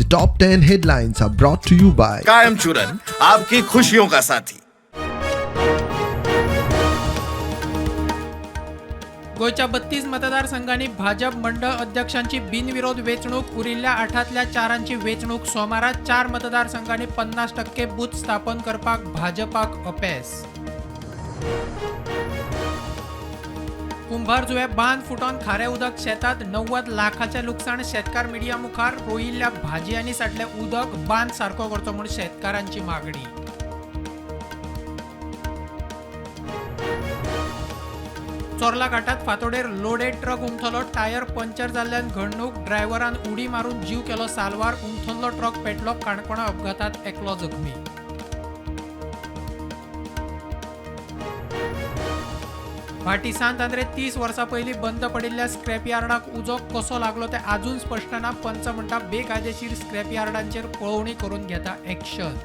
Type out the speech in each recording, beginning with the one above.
The top 10 headlines are brought to you by कायम चूरन आपकी खुशियों का साथी। गोंयच्या 32 मतदारसंघांनी भाजप मंडळ अध्यक्षांची बिनविरोध वेंचणूक. उरिल्ल्या 8तल्या 4ांची वेंचणूक सोमारा. 4 मतदारसंघांनी 50% बूथ स्थापन करपाक भाजपाक अपेस. कुंभारजुवें बांद फुटोवन खारें उदक शेतांत, 90 लाखाचें लुकसाण. शेतकार मिडिया मुखार. रोयिल्ल्या भाजयांनी साठलें उदक, बांद सारको करचो म्हूण शेतकारांची मागणी. चोर्ला घाटात फातोडेर लोडेड ट्रक उमथलो. टायर पंक्चर जाल्ल्यान घडणूक. ड्रायव्हरान उडी मारून जीव केलो साल्वार. उमथल्लो ट्रक पेटलो. काणकोणा अपघातात एकलो जखमी. भाटी सांत आंद्रे 30 वर्सां पयलीं बंद पडिल्ल्या स्क्रॅप यार्डाक उजो कसो लागलो तें आजून स्पश्ट ना. पंच म्हणटा बेकायदेशीर स्क्रॅप यार्डांचेर पळोवणी करून घेता एक्शन.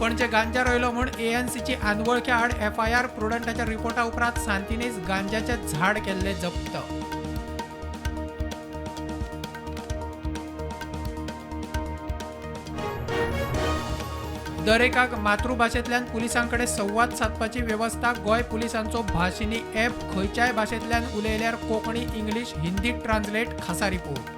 पणजे गांजा रोयलो म्हूण एएनसीची अनवळख्या आड एफआयआर. प्रुडंटाच्या रिपोर्टा उपरांत सांतिनेज गांजाचें झाड केल्लें जप्त. दरेकाक मातृभाशेंतल्यान पुलिसां कडेन संवाद सादपाची वेवस्था. गोंय पुलिसांचो भाशिनी ॲप. खंयच्याय भाशेंतल्यान उलयल्यार कोंकणी, इंग्लीश, हिंदी ट्रान्सलेट. खासा रिपोर्ट.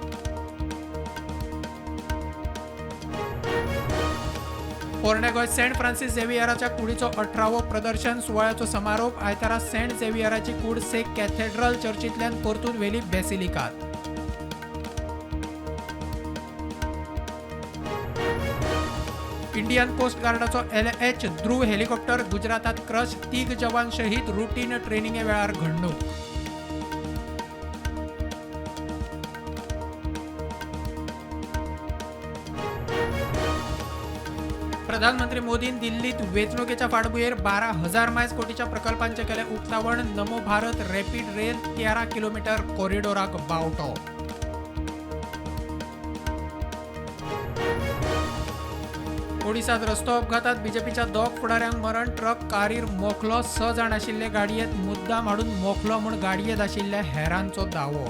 पोरणे गोंय सेंट फ्रांसीस झेवियराच्या कुडीचो 18वो प्रदर्शन सुवाळ्याचो समारोप. आयतारा सेंट झेवियराची कूड से कॅथेड्रल चर्चींतल्यान परतून व्हेली बेसिलिकात. इंडियन कोस्ट गार्डाचो LH ध्रुव हेलिकॉप्टर गुजरातात क्रश. 3 जवान शहीद. रुटीन ट्रेनिंगे वेळार घडणूक. प्रधानमंत्री मोदीन दिल्लीत वेंचणुकेच्या फाटभुंयेर 12,000 मायज कोटीच्या प्रकल्पांचें केलें उक्तावण. नमो भारत रॅपीड रेल 13 किलोमिटर कॉरिडोराक बावटो. ओडिसात रस्तो अपघातात बीजेपीच्या 2 फुडाऱ्यांक मरण. ट्रक कारीर मोखलो. 6 जाण आशिल्ले गाडयेंत मुद्दाम हाडून मोखलो म्हूण गाडयेंत आशिल्ल्या हेरांचो दावो.